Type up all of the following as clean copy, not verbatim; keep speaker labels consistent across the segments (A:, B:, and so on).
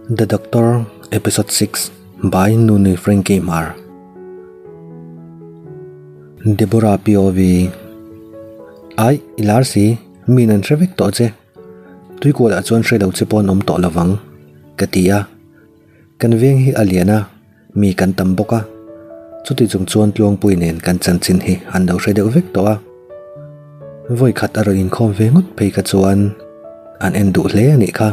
A: The Doctor Episode 6 by Nunui Frankie Hmar Deborah POV Ai, i lar si, mi nan hre vek tawh che. Tuikualah chuan hre lo che pawh an awm tawh lovang, ka ti a. Kan veng hi a lian a, mi kan tam bawk a. Chuti chung chuan Tluangpui nen kan chanchin hi an lo hre deuh vek tawh a. Vawi khat a rawn inkhawm ve ngawt phei kha chuan an en duh hle a nih kha.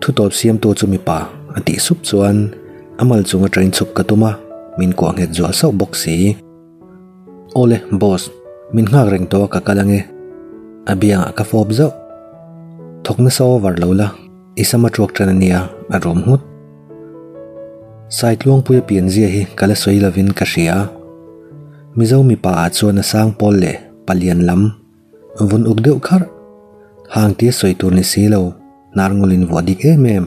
A: Thutawp siamtu chu mipa a tih sup chuan a mal chung atangin chhuk ka tum a, min kuah nghet zual sauh bawk si. Awle, boss, min nghak reng tawh a ka kal ange. A biangah ka fawp zauh. Thawk nasa over lo la, i sam a tuak tan ania a rawm nghut. Saitluangpuia pianzia hi ka la sawi lovin ka hria. Mizo mipa ah chuan a sang pawl leh palian lam vun uk deuh kharh. Hang tia sawi tur ni si lo, hnar ngul in vuah dik em em.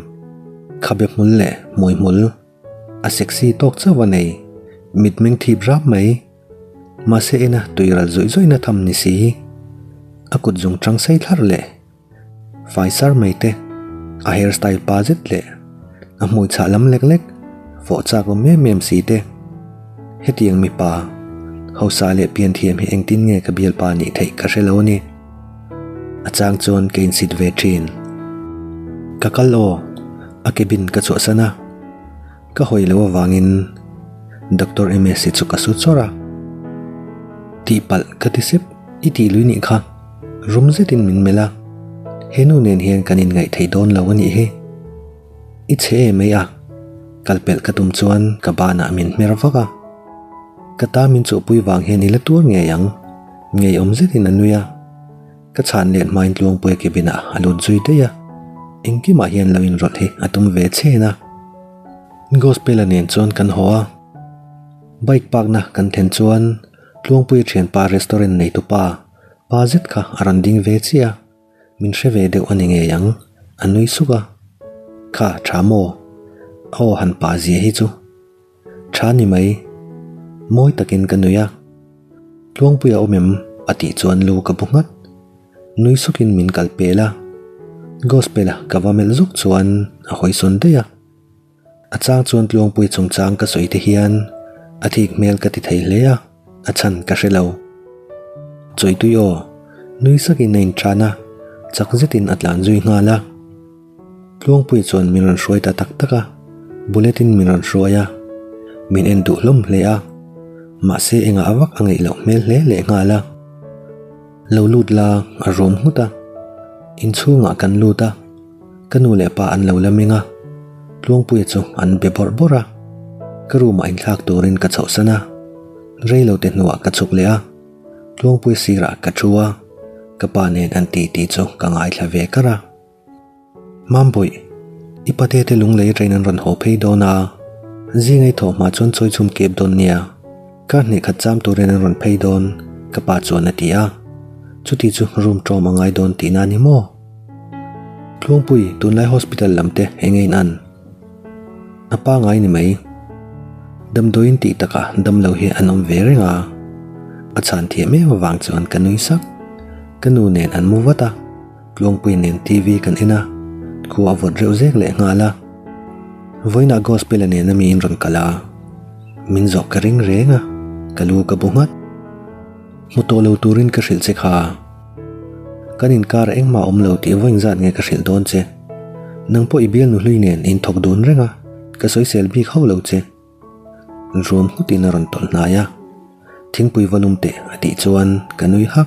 A: Khabe hmul leh hmui hmul a sexy tawk chauh a nei. Mitmeng thip rap mai. Mahse ena tuiral zawih zawihna tham ni si. A kut zung tang sei thlar leh fai sar mai te, a hair style pa zet leh a hmui chhah lam lek lek fawh chak awm em em si te. Hetiang mipa hausa leh pian thiam hi engtin nge ka bialpa nih theih ka hre lo a ni. A chang chuan ka insit ve thin. Ka kal aw, a cabin ka chhuahsan a. Ka hawi lo avangin Doctor Msi chu ka su chawrh a. Tihpalh ka ti sep, i tih lui nih kha. Rum zetin min melh a, he nu nen hian kan inngaih thei dawn lo a nih hi. I chhe em mai a, kalpelh ka tum chuan ka banah min hmer vak a. Ka ta min chuhpui vang hian i la tuar ngei ang, ngeiawm zetin a nui a. Ka chhan let hmain Tluangpuia cabin ah a lut zui daih a, engkimah hian lo inrawlh hi a tum ve chhen a. Gospel-a nen chuan kan haw a, bike park na kan thlen chuan Tluangpuia thianpa restaurant neitupa pa zet kha a rawn ding ve chiah a, min hre ve deuh a ni ngei ang, a nui suk a. Kha tha maw? A aw han pah zia hi chu. Tha ni mai. Mawi takin ka nui a. Tluangpuia awm em? a tih chuan lu ka bu nghat. Nui sukin min kal pel a. Gospel-a ka va melh zuk chuan a hawi sawn daih a. A chang chuan Tluangpui chungchang ka sawi te hian a thik hmel ka ti thei hle a, a chhan ka hre lo. Chawitui aw, nui sakin a inṭan a, chak zetin a tlan zui nghal a. Tluangpui chuan min rawn hruai ta tak tak a, bullet in min rawn hruai a, min en duh hlawm hle a, mahse engah a vak a ngeih loh hmel hle leh nghal a. Lo lut la a rawm nghut a, inchhungah kan lut a, ka nu leh pa an lo la meng a, Tluangpuia chu an be bawrh bawrh a, ka room ah inthlak turin ka chhohsan a, reilote hnuah ka chhuk leh a. Tluangpui sirah ka thu a, ka pa nen an ti tih chu ka ngaithla ve kar a. Mambawih, i pate te lunglei train an rawn haw phei dawn a, zingai thawh hma chuan chawi chhum kep dawn nia, kar hnih khat cham turin an rawn phei dawn, ka pa chuan a ti a. Chuti chu room ṭawm a ngai dawn tihna a ni maw? Tluangpui, tunlai hospital lam te eng nge in an? A pangai ni mai. Damdawiin tih takah damlo hi an awm ve reng a, a chhan thiam em avang chuan ka nui sak. Ka nu nen an mu vat a, Tluangpui nen TV kan en a, khua a vawt reuh zek leh nghal a. Vawiinah Gospel-a nen a miin rawn kal a, min zawh ka ring reng a, ka lu ka bu nghat. Hmu tawh lo turin ka hrilh che kha. Kan inkar engmah awm lo tih vawiin zat nge ka hrilh dawn che. Nang pawh i bialnu hlui nen in thawk dun reng a, ka sawisel bik hauh lo che. Ruam nghutin a rawn tawlh hnai a, Thingpui va lum teh a tih chuan ka nui hak.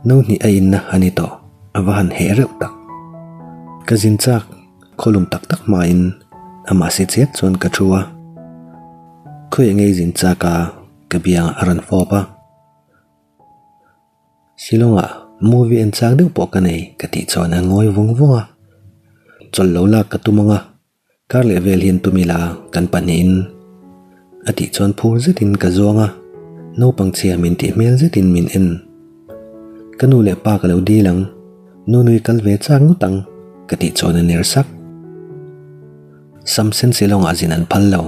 A: No hnih a inna a ni tawh, a va han heh reuh tak. Ka zin chak, khawlum tak tak hmain amah si chiat chuan ka thu a. Khawiah nge i zin chak a? Ka biangah a rawn fawp a. Shillong-ah movie en chak deuh pawh ka nei ka tih chuan a ngawi vung vung a. Chawlh lo lak ka tum ang a, kar leh vel hian tum ila kan pahnihin a tih chuan phur zetin ka zuang a, naupang chhia min tih hmel zetin min en. Ka nu leh pa ka lo dil ang, nu nui kal ve chak ngawt ang ka tih chuan a ner sak. Samsen Shillong-ah zin an phal lo.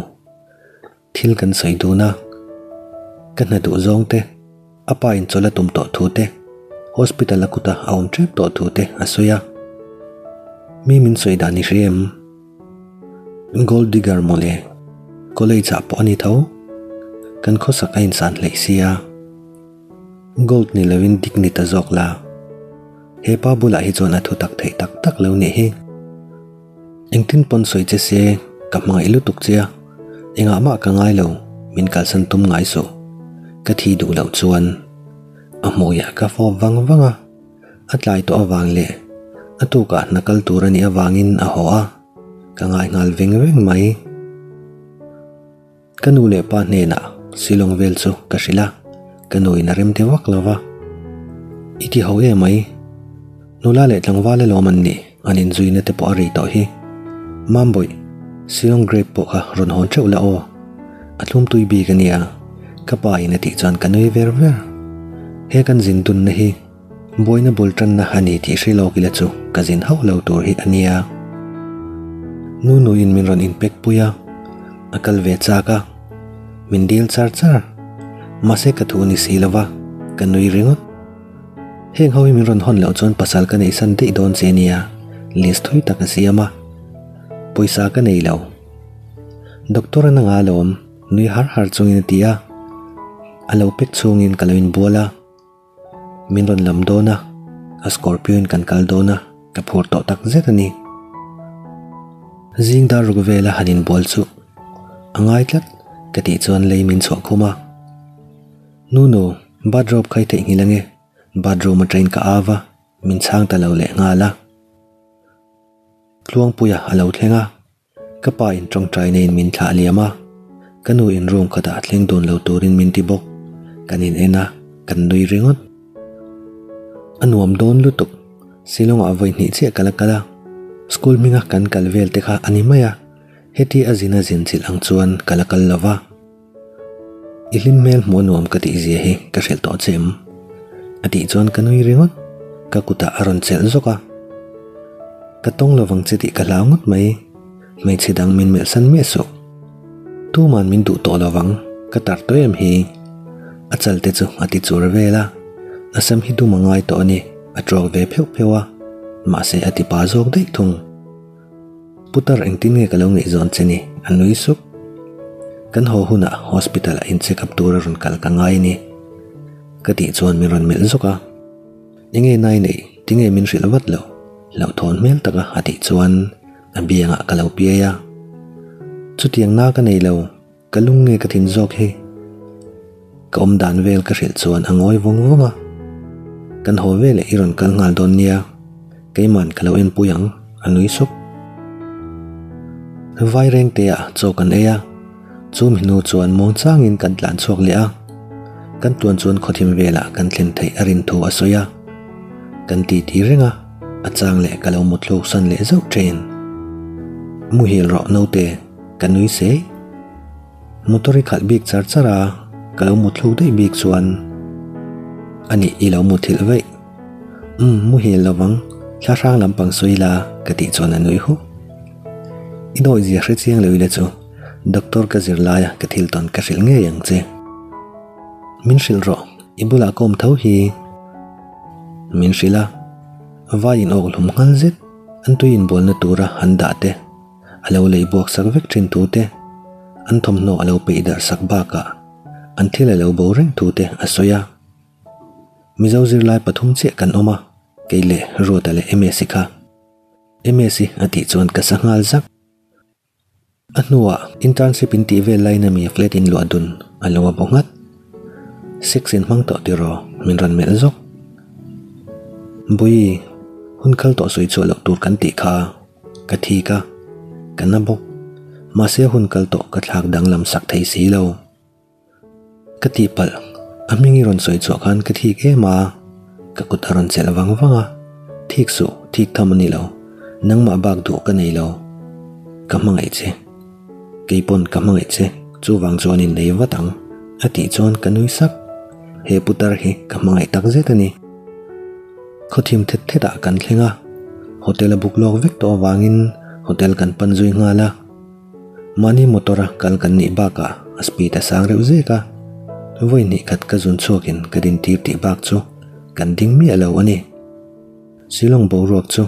A: Thil kan sawi dun a, ka hna duh zawng te, a pa in chawlh a tum tawh thu te, hospital a kuta a awm tep tawh thu te a sawi a. Mi min sawi dan i hria em? Gold digger mawle. College ah pawh a ni tho. Kan khawsak a insan hleih sia. Gold ni lovin dig ni ta zawk la. He pa bulah hi chuan a thu tak theih tak tak lo nih hi. Engtin pawn sawi che se ka hmangaih lutuk che a, engah mah ka ngai lo, min kalsan tum ngai suh. Ka thi duh loh chuan a hmuiah ka fawp vang vang a, a tlai tawh avang leh a tukah hna kal tur a nih avangin a haw a, ka ngai nghal veng veng mai. Ka nu leh pa hnenah Shillong vel chu ka hrilh a, ka nuin a rem ti vak lo va. I ti ho em mai. Nula leh tlangval alawm an nih, an inzuina te pawh a rei tawh hi. Mambawih, Shillong grape pawh kha rawn hawn theuh la aw. A thlum tui bik a nia, ka pa in a tih chuan ka nui ver ver. He kan zin dunna hi buaina bul tanna a ni tih hre lawk ila chu ka zin hauh lo tur hi a nia. Nu nuin min rawn inpek pui a. A kal ve chak a, min dil char char. Mahse ka thu ni si lova, ka nui ringawt. Heng ho hi min rawn hawn loh chuan pasal ka neih san daih dawn che nia, list thui tak a siam a. Pawisa ka nei lo. Doctor a na nga lawm, nui har har chungin a ti a. A lo pek chhungin ka lo inbual a. Min rawn lam dawn a, a Scorpio in kan kal dawn a, ka phur tawh tak zet a ni. Zing dar ruk vela han inbual chu a ngai tlat ka tih chuan lei min chhuah khum a. Nu nu, bathrobe kha i theihnghilh ange, bathroom atangin ka au va, min chhang ta lo leh nghal a. Tluangpuia a lo thleng a. Ka pa in tawngtaina in min thlah liam a, ka nu in room khatah thleng dun lo turin min ti bawk. Kan in en a, kan nui ringawt. A nuam dawn lutuk, Shillong ah vawi hnih chiah ka la kal a, school hminga kan kal vel te kha a ni mai a, heti a zin a zin chilh ang chuan ka la kal lo va. I hlim hmel hmuh a nuam ka tih zia hi ka hrilh tawh che em? A tih chuan ka nui ringawt, ka kutah a rawn chelh zawk a. Ka tawng lovang che tih ka hlau ngawt mai, hmeichhe dang min melh san miah suh. Tuman min duh tawh lovang, ka tar tawh em hi. A chal te chu a ti chur vel a, a sam hi dum a ngai tawh a ni, a tuak ve pheuh pheuh a, mahse a ti pa zawk daih thung. Putar engtin nge ka lo ngaihzawn che ni? A nui sup. Kan haw hunah hospital ah in check up tur a rawn kal ka ngai a ni. Ka tih chuan min rawn melh zawk a. Enge nai nei, tinge min hrilh vat lo? Hlauhthawn hmel taka a tih chuan a biangah ka lo piai a. Chutiang na ka nei lo, ka lung nge ka thin zawk hi? Ka awm dan vel ka hrilh chuan a ngawi vawng vawng a. Kan haw veleh i rawn kal nghal dawn nia. Keiman ka lo enpui ang, a nui sup. Vai reng te ah chaw kan ei a, chu mi hnu chuan muang changin kan tlan chhuak leh a. Kan tuan chuan khawthim velah kan thlen theih a rin thu a sawi a. Kan ti ti reng a, a chang leh ka lo muthluk san leh zauh thin. Muhil rawh naute, ka nui sei. Motor i khalh bik char char a, ka lo muthluk daih bik chuan a nih i lo muthilh vaih. Umm, muhil lovang, thla hrang lampang sawi la ka tih chuan a nui huk. I dawi zia hre chiang lo ila chu doctor ka zir laia ka thil tawn ka hrilh ngei ang che. Min hrilh rawh, i bulah ka awm tho hi. Min hrilh a, vai in awk hlum nghal zet, an tui inbualna tura an dah te. A lo lei buak sak vek thin thu te, an thawmhnaw a lo peih darh sak bakah an thil a lo bo reng thu te a sawi a. Mizo zirlai pathum chiah kan awm a, kei leh Ruata leh Msi kha. Msi a tih chuan ka sa nghal zak. A hnuah internship in tih vel lain ami flat in luah dun a lo a bo nghat. Sex in hmang tawh tiraw min rawn melh zawk. Bui, hun kal tawh sawi chhuah loh tur kan tih kha. Ka thik a, ka na bawk. Mahse hun kal tawh ka thlak danglam sak thei si lo. Ka tihpalh, a hming i rawn sawi chhuah khan ka thik em a, ka kut a rawn chelh vang vang a. Thik suh, thik tham a ni lo. Nangmah bak duh ka nei lo. Ka hmangaih che. Keipawn ka hmangaih che, chuvang chuan in nei vat ang, a tih chuan ka nui sak. He putar hi ka hmangaih tak zet a ni. Khawthim thet thet ah kan thleng a, hotel a buk lawk vek tawh avangin hotel kan pan zui nghal a. Mahni motor a kal kan nih bakah a speed a sang reuh zek a, vawi hnih khat ka zun chhuakin ka din tir tih bak chu kan ding miah lo a ni. Shillong boruak chu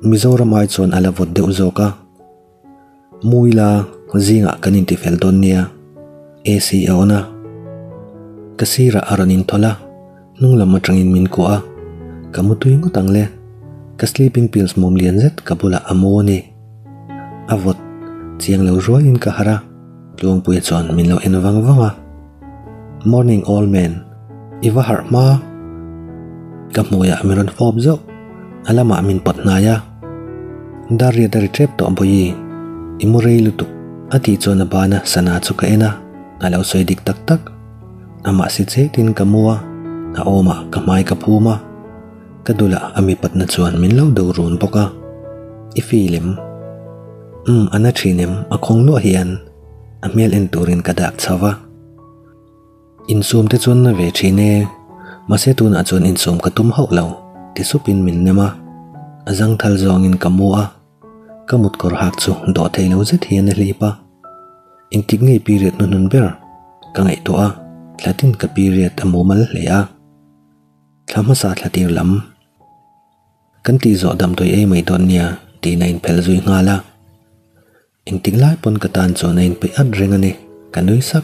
A: Mizoram ai chuan a la vawt deuh zawk a. Muila zingah kan intifel dawn nia, AC a on a. Ka sirah a rawn inthawlh a, hnung lam atangin min kuah a. Ka mu tui ngawt ang le. Ka sleeping pills mum lian zet ka bulah a mu a ni. A vawt chiang lo ruaiin ka harh a, Tluangpuia chuan min lo en vang vang a. Morning old man, i va harh hma? Ka hmuiah min rawn fawp zauh, a lamah min pawt hnai a. Dar riat a ri tep tawh Bawihi, i mu rei lutuk, a tih chuan a bana sana chu ka en a, a lo sawi dik tak tak. Amah si chetin ka mu a, a awmah ka hmai ka phum a, ka dulah a mipatna chuan min lo do run bawk a. I feel em? Umm, a na thin em? A khawng luah hian a hmel en turin ka dak chho va. Insum te chuan na ve thin e, mahse tunah chuan insum ka tum hauh lo, ti supin min nem a. A zangthal zawngin ka mu a, ka mut kawr hak chu dawh thei lo zet hian a hlip a. Engtik ngei period hnuhnun ber ka ngaihtuah a, thlatin ka period a mumal hle a. Thla hmasa thla tir lam. Kan tih zawh damdawi ei mai dawn nia tiin a inphelh zui nghal a. Engtik lai pawn ka tan chuan a inpeih at reng a ni, ka nui sak.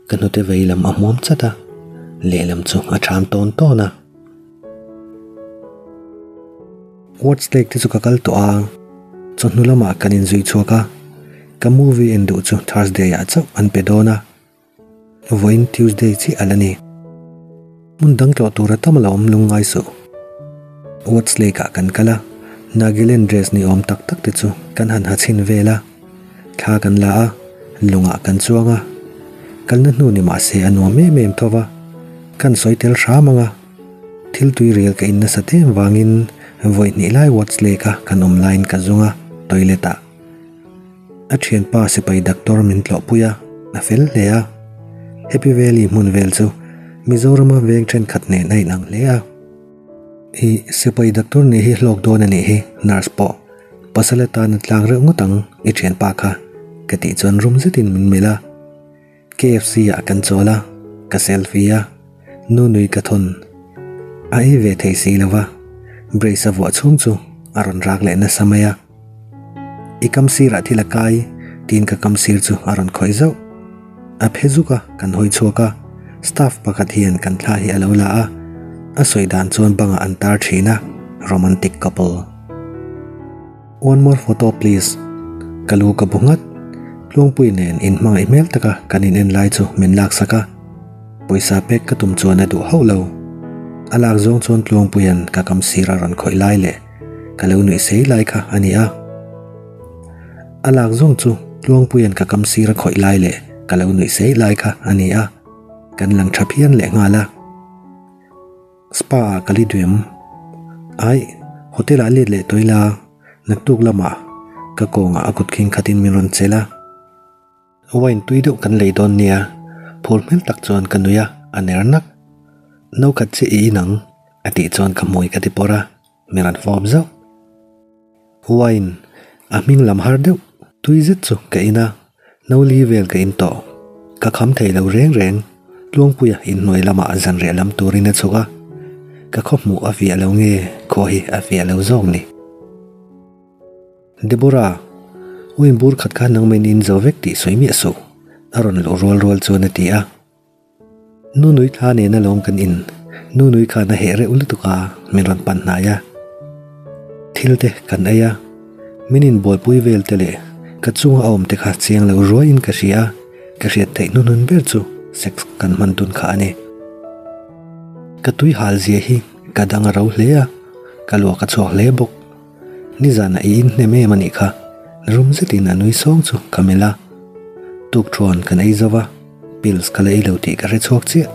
A: Ka hnute vei lam a hmuam chat a, lehlam chu a ṭham tawn tawn a. What's Lake te chu ka kal tawh a, chawhnu lamah kan inzui chhuak a, ka movie en duh chu Thursday ah chauh an pe dawn a. Vawiin Tuesday chiah a la ni. Hmun dang tlawh tura tam a lo awm lung ngai suh. Woods Lake ah kan kal a, Nagaland dress ni awm tak tak te chu kan han ha chhin vel a. Thla kan la a, lungah kan chuang a. Kalna hnu ni mah se a nuam em em tho va, kan sawi tel hram ang a. Thil tui rel ka in nasat em vangin vawi hnih lai Woods Lake a kan awm laiin ka zung a, toilet ah. A thianpa sipai doctor min tlawhpui a, a fel hle a. Happy Valley hmun vel chu Mizorama veng thenkhat nen a inang hle a. I sipai doctor nih hi hlawk dawn a nih hi nurse pawh pasal atan a tlak reuh ngawt ang i thianpa kha ka tih chuan rum zetin min melh a. KFC ah kan chawl a, ka selfie a, nu nui ka thawn. A ei ve thei si lo va, brace a vuah chhung chu a rawn rak leh nasa mai a. I kam sirah thil a kai tiin ka kam sir chu a rawn khawih zauh. A phe zuk a, kan hawi chhuak a, staff pakhat hian kan thla hi a lo la a, a sawi dan chuan bangah an tar thin a, romantic couple. One more photo please. Ka lu ka bu nghat. Tluangpui nen in hmangaih hmel taka kan in en lai chu min lak sak a. Pawisa pek ka tum chuan a duh hauh lo. A lak zawng chuan Tluangpuia'n ka kam sir a rawn khawih lai leh ka lo nuih sei lai kha a ni a. A lak zawng chu Tluangpuia'n ka kam sir a khawih lai leh ka lo nuih sei lai kha a ni a. Kan lang tha phian leh nghal a. Spa ah ka li duem. Aih, hotel ah let leh tawih la, naktuk lamah ka kawngah a kut khing khatin min rawn chelh a. Wine tui deuh kan lei dawn nia, phur hmel tak chuan ka nui a, a ner nak. No khat che i inang, a tih chuan ka hmui ka ti pawrh a, min rawn fawp zauh. Wine, a hming lam har deuh, tui zet chu ka in a, no li vel ka in tawh. Ka kham thei lo reng reng, Tluangpuia inhnuai lamah zanriah lam turin a chhuk a, ka khaw hmuh a fiah lo nge khaw hi a fiah lo zawk ni. Deborah, wine bur khat kha nangmah in zo vek tih sawi miah suh, a rawn luh rual rual chuan a ti a. Nu nui thla nena lawm kan in, nu nui khan a heh reuh lutuk a, min rawn pan hnai a. Thil te kan ei a, min inbualpui vel te leh ka chunga a awm te kha chiang lo ruaiin ka hria a, ka hriat theih hnuhnun ber chu sex kan hman dun kha a ni. Ka tui hal zia hi ka dang a ro hle a, ka luak a chhuak hle bawk. Nizanah i inhnem em a nih kha, rum zetin a nui sawng chu ka melh a. Tukthuan kan ei zo va, pills ka la ei lo tih ka hre chhuak chiah.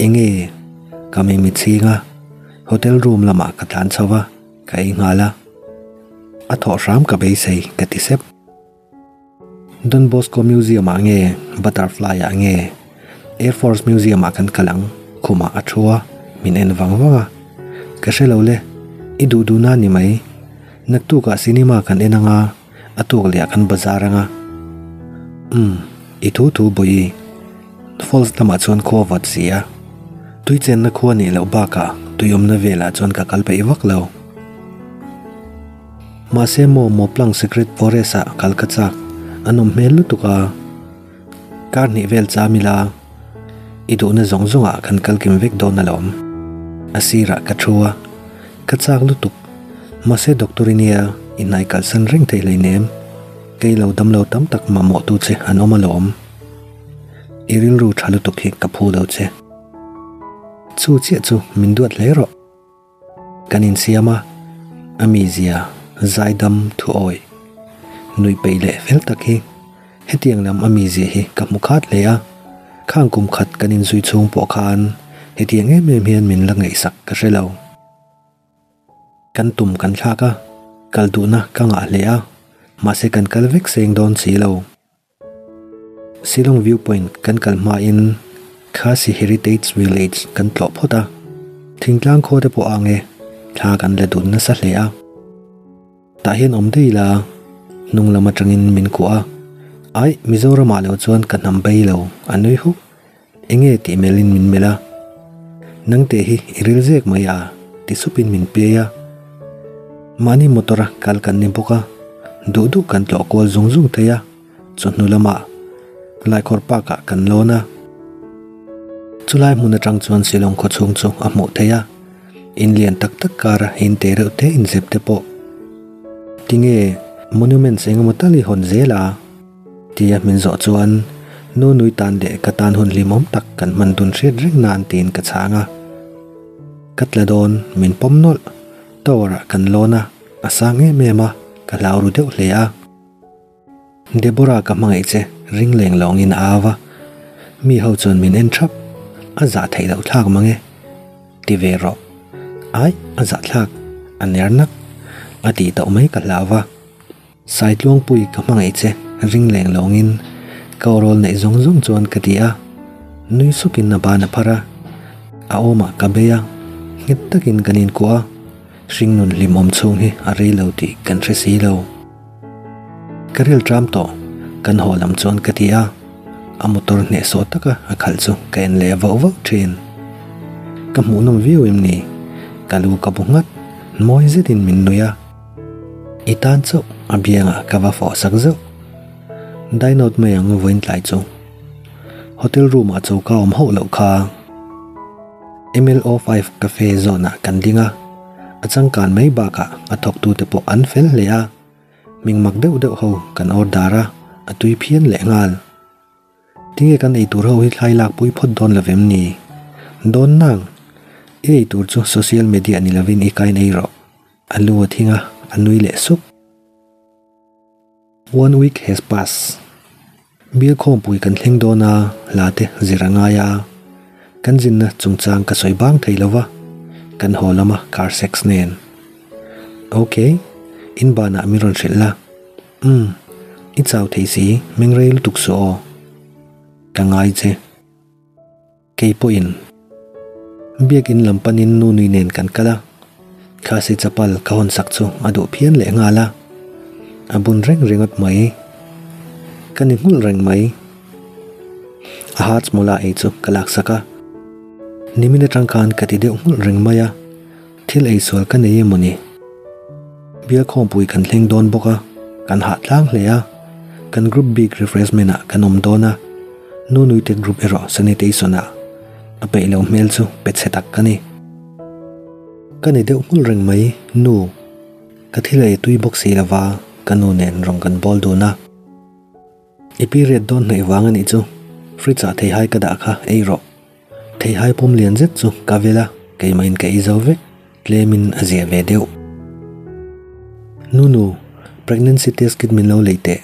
A: Enge? Ka mimi chhing a, hotel room lamah ka tlan chho va, ka ei nghal a. A thawh hram ka beisei ka ti sep. Don Bosco Museum ah nge Butterfly ah nge Air Force Museum ah kan kal ang khumah a thu a, min en vang vang a. Ka hre lo le, i duh duh na ni mai. Naktukah cinema kan en anga, a tuk leh ah kan bazar anga. Umm, i thu thu Bawihi. Falls lamah chuan khua vat si a. Tui chenna khua nih loh bakah tui awmna velah chuan ka kal peih vak lo. Mahse maw Mawplang Secret Forest ah kal ka chak, a nawm hmel lutuk a. Kar hnih vel cham ila, i duhna zawng zawng ah kan kal kim vek dawn alawm. A sirah ka thu a, ka chak lutuk. Mahse Doctor i nia, i hnai kalsan reng thei hleinem. Kei lo damlo tam tak mamawh tu che an awm alawm. I rilru tha lutuk hi ka phu lo che. Chu chiah chu min duat hle rawh. Kan insiam a, a mizia zaidam thuawi nuih peih leh fel tak hi hetiang lam a mizia hi ka hmu khat hle a, khang kum khat kan inzui chhung pawh khan hetiang em em hian min la ngaihsak ka hre lo. Kan tum kan thlak a, kal duhna ka ngah hle a, mahse kan kal vek seng dawn si lo. Shillong View Point kan kal hmain Khasi Heritage Village kan tlawh phawt a, thingtlang khaw te pawh ang e, thla kan la dun nasa hle a. Tah hian awm daih ila, hnung lam atangin min kuah a, Aih, Mizoramah lo chuan ka hnam bei lo, a nui huk. Enge tih melhin min melh a, Nangte hi i ril zek mai a, ti supin min piai a. Mahni motor a kal kan ni bawk a, duh duh kan tlawh kual zung zung thei a, chawhnu lamah Laikhawr Park ah kan lawn a. Chulai hmun atang chuan Shillong khaw chhung chu a hmuh theih a, in lian tak tak kara in te reuh te inzep te pawh. Tinge monuments engemaw tal i hawn zel a? Tia min zawh chuan nu nui tan leh ka tan hun hlimawm tak kan hman dun hriat reng nan tiin ka chhang a. Ka tla dawn min pawm nawlh. Tower ah kan lawn a, a sang em em a, ka hlau ru deuh hle a. Deborah ka hmangaih che ring leng lawngin a au a, mi ho chuan min en thap, a zah theih loh thlak mang e. Ti ve rawh. Aih, a zah thlak, a ner nak, a tih tauh mai ka hlau va. Saitluangpui ka hmangaih che ring leng lawngin ka awrawl neih zawng zawng chuan ka ti a, nui sukin a ban a phar a, a awmah ka bei a, nghet takin kan inkuah a, hringnun hlimawm chhung hi a rei lo tih kan hre si lo. Ka ril tram tawh, kan haw lam chuan ka ti a, a motor hnehsawh taka a khalh chu ka en leh vauh vauh thin. Ka hmuhnawm viau em ni? Ka lu ka bu nghat, mawi zetin min nui a. I tan chauh a biangah ka va fawh sak zeuh. Dine out mai ang vawiin tlai chu. Hotel room ah choka awm hauh loh kha. MLO5 cafe zawnah kan ding a, a changkan mai bakah a thawktute pawh an fel hle a, hming mak deuh deuh ho kan order a, a tui phian leh nghal. Tinge kan eitur ho hi thlai lak pui phawt dawn lovem ni? Dawn nang! I eitur chu social media ni lovin i kain ei rawh. A lu a thing a, a nui leh sup. One week has passed. Bial khawmpui kan thleng dawn a, hla te zir a ngai a. Kan zinna chungchang ka sawi bang thei lo va, kan haw lama car sex nen. Ok, in banah min rawn hrilh la. Umm, i chau thei si, mengrei lutuk suh aw. Ka ngai che. Kei pawhin Biakin lam panin nu nui nen kan kal a, Khasi chapal ka hawn sak chu a duh phian leh nghal a, a bun reng ringawt mai. Ka ni nghulh reng mai. A hajmola ei chu ka lak sak a, nimin atang khan ka ti deuh nghulh reng mai a, thil ei sual ka nei emaw ni? Bial khawmpui kan thleng dawn bawk a, kan hah tlang hle a, kan group bik refreshment ah kan awm dawn a, Nunuite group erawh sanitation ah a peih lo hmel chu pe chhe tak ka ni. Ka ni deuh nghulh reng mai, nu, ka thil ei tui bawk si lova ka nu nen rawn kan bawl dun a. I period dawn hnaih vang a nih chu, fridge ah theihai ka dah kha ei rawh. Theihai pawm lian zet chu ka vel a, keimahin ka ei zo vek, tlemin a zia ve deuh. Nunu, pregnancy test kit min lo lei teh.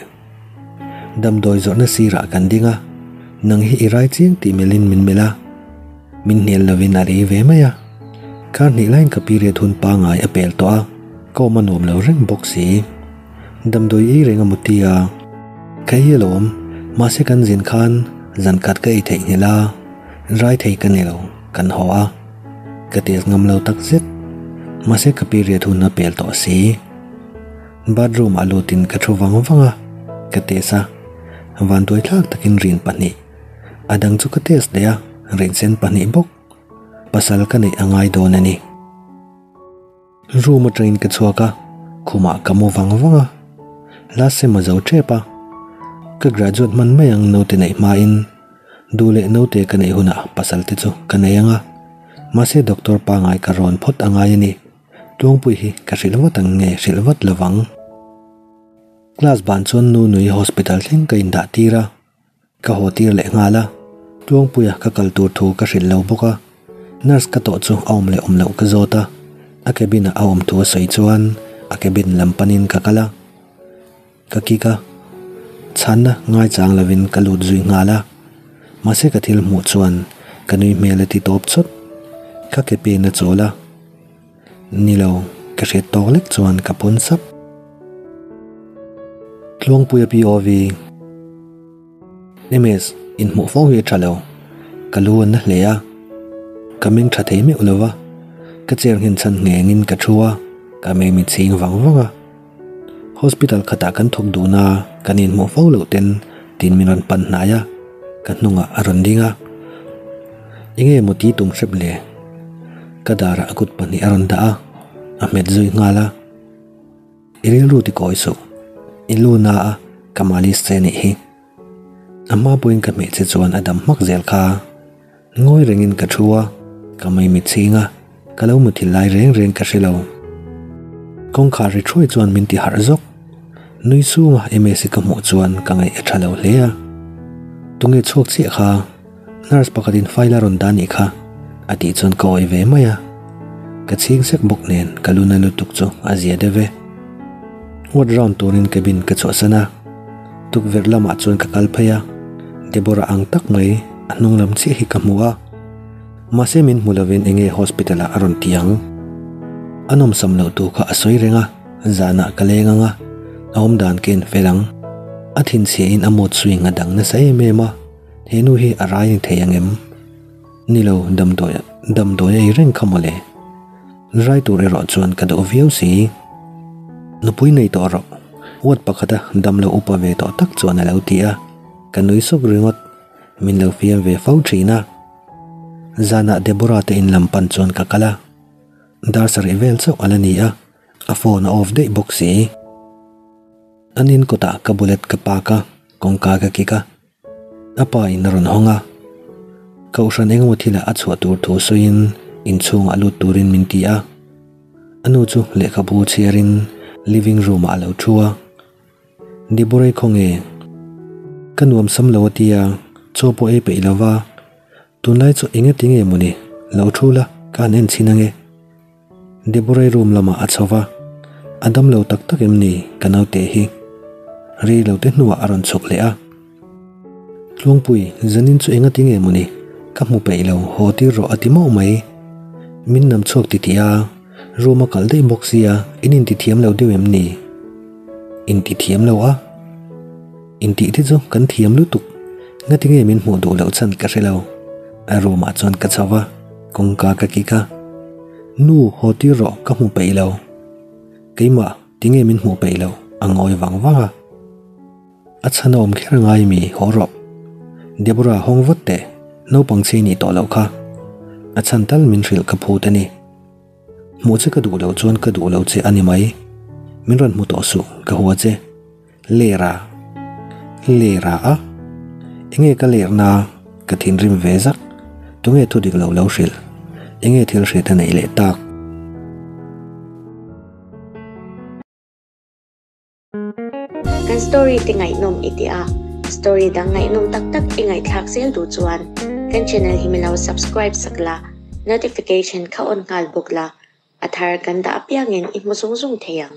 A: Damdawi zawrhna sirah kan ding a, nang hi i rai chiang tih melhin min melh a, min hnial lovin a rei ve mai a. Kar hnih laiin ka period hun pangai a pel tawh a, ka awm a nuam lo reng bawk si. Damdawi ei reng a mu ti a, ka ei alawm, mahse kan zin khan zan khat ka ei theih nghilh a, rai thei ka ni lo, kan haw a, ka test ngam lo tak zet, mahse ka period hun a pel tawh si. Bathroom ah lutin ka thu vang vang a, ka test a, vanduai thlak takin rin pahnih, a dang chu ka test leh a, rin sen pahnih bawk, pasal ka neih a ngai dawn a ni. Room atangin ka chhuak a, Khumah ka mu vang vang a, last sem a zo tep a, ka graduate hman mai ang naute neih hmain duh leh naute ka neih hunah pasal te chu ka nei ang a, mahse doctor pangai ka rawn phawt a ngai a ni. Tluangpui hi ka hrilh vat ang nge hrilh vat lovang. Class ban chuan nu nui hospital thleng ka indah tir a. Ka haw tir leh nghal a, Tluangpuia ka kal tur thu ka hrilh lo bawk a, nurse ka tawh chu a awm leh awm loh ka zawt a, a cabin ah a awm thu a sawi chuan a cabin lam panin ka kal a, ka kik a, chhanna ngaichang lovin ka lut zui nghal a, mahse ka thil hmuh chuan ka nui hmel a ti tawp chawt, ka ke pen a chawl a. Ni lo, ka hriat tawk lek chuan ka pawn sap. Tluangpuia POV. MS, inhmuh fo hi a tha lo. Ka lu an na hle a. Ka meng tha thei meuh lo va. Ka chair nghen chhan nghengin ka thu a, ka mei mit chhing vang vang a. Hospital khatah kan thawk dun a, kan inhmuh fo loh ten tin min rawn pan hnai a, ka hnungah a rawn ding a. Enge maw ti tum hrep le? Ka darah a kut pahnih a rawn dah a, a hmet zui nghal a. I rilru ti kawi suh, i lu na a ka malis che nih hi. A hma pawhin ka hmeh che chuan a dam hmak zel kha. Ngawi rengin ka thu a, ka mai mitchhing a, ka lo muthilh lai reng reng ka hre lo. Kawngkhar ri thuai chuan min ti harh zawk. Nui chunga Msi ka hmuh chuan ka ngaih a tha lo hle a. Tunge chhuak chiah kha, nurse pakhatin file a rawn dah nih kha, a tih chuan ka awih ve mai a. Ka chhing sek bawk nen ka lu na lutuk chu a zia deuh e. Ward round turin cabin ka chhuahsan a, tukverh lamah chuan ka kal phei a, Deborah ang tak mai, A hnung lam chiah hi ka hmu a, mahse min hmu lovin enge hospital ah a rawn ti ang. A nawmsam loh tur kha a sawi reng a, zanah ka leng ang a, a awm dan ka infel ang. A thinchhia in a mood swing a dang nasa em em a, he nu hi a rai ni thei ang em? Ni lo, damdawi damdawi a ei reng kha mawle. Rai tur erawh chuan ka duh viau si. Nupui nei tawh rawh, ward pakhata damlo upa ve tawh tak chuan a lo ti a, ka nui suk ringawt. Min lo fiam ve fo thin a. Zanah Deborah te in lam pan chuan ka kal a. Dar sarih vel chauh a la ni a, a phone a off daih bawk si. An in kawtah ka bullet ka park a, kawngka ka kik a. A pa in a rawn hawng a. Kohhran engemaw thilah a chhuah tur thu sawiin inchhungah lut turin min ti a. A nu chu lehkhabu chhiarin living room ah a lo thu a. Deborah khaw nge? Ka nuam sam lo a tia, chaw pawh ei peih lo va, tunlai chu eng ati nge mawni, lo thu la, ka han en chhin ange. Deborah room lamah a chho va, a dam lo tak tak em ni ka naute hi? Rei lo te hnuah a rawn chhuk leh a. Tluangpui, zanin chu eng ati nge mawni, ka hmu peih lo, haw tir rawh a ti mauh mai. Min nam chhuak titih a. Room a kal daih bawk sia, in intithiam lo deuh em ni? Intithiam lo a? Intih te chu kan thiam lutuk, ngati nge min hmuh duh loh chhan ka hre lo. A room ah chuan ka chho va, kawngka ka kik a. Nu, haw tir rawh, ka hmu peih lo. Keimah, tinge min hmuh peih loh? A ngawi vang vang a. A chhan a awm kher ngai mi, haw rawh. Deborah hawng vat teh, naupang chei nih tawh loh kha. A chhan tal min hrilh ka phut a ni. Hmuh che ka duh loh chuan ka duh lo che a ni mai. Min rawn hmu tawh suh, ka hua che. Lera. Lera a? Enge ka lerna? Ka thinrim ve zak. Tunge thu dik lo lo hrilh? Enge thil hriat a neih leh tak?
B: Kan story te ngaihnawm i ti a, story dang ngaihnawm tak tak i ngaihthlak zel duh chuan kan channel hi milo subscribe sak la, notification kha on nghal bawk la, a thar kan dah apiangin i hmu zung zung thei ang.